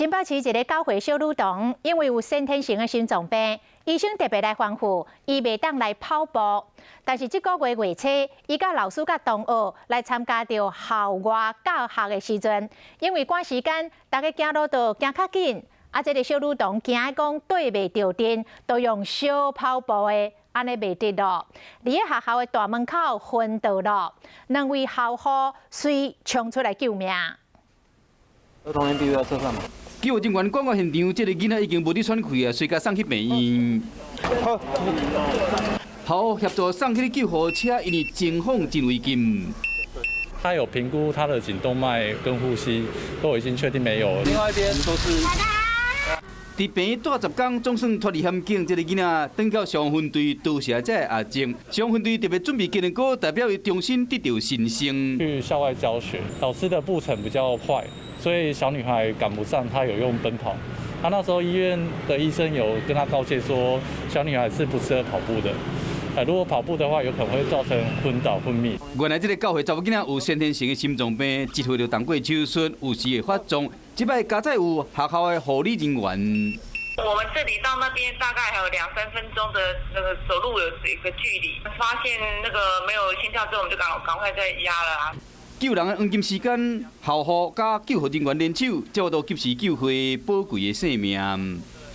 新北市一个9歲小女童，因為有先天性的心臟病，醫生特別來吩咐，伊袂當來跑步。但是這個月月初，伊佮老師佮同學來參加著校外教學的時陣，因為趕時間，大家行路都行較緊，啊，這个小女童驚講綴袂著陣，都用小跑步的，按呢袂得咯。佇咧學校的大門口昏倒咯，兩位校護隨衝出來救命。兒童 NICU 要車上嗎？救護人員趕到現場，這个囡仔已經無佇喘氣啊，隨共送去病院。好，好協助送去救護車，因為情況真危急。他有評估他的頸動脈跟呼吸都已經確定沒有。另外一邊都是。佇病院蹛10工，總算脫離險境。這个囡仔轉到消防分隊，多謝這个阿靜。消防分隊特別準備技能歌，代表伊重新得到新生。去校外教學，老師的步程比較快，所以小女孩趕不上，她有用奔跑。他那時候醫院的醫生有跟他告誡說，小女孩是不適合跑步的。如果跑步的話，有可能會造成昏倒、昏迷。原來這个9歲查某囡仔有先天性的心臟病，1歲就動過手術，有時會發作。這擺佳哉有學校的護理人員。我們這裡到那邊大概還有兩三分鐘的那個走路有一個距離，發現那個沒有心跳之後，我們就趕趕快再壓了啊。救人的黃金時間，校護佮救護人員聯手，才有度及時救回寶貴的性命。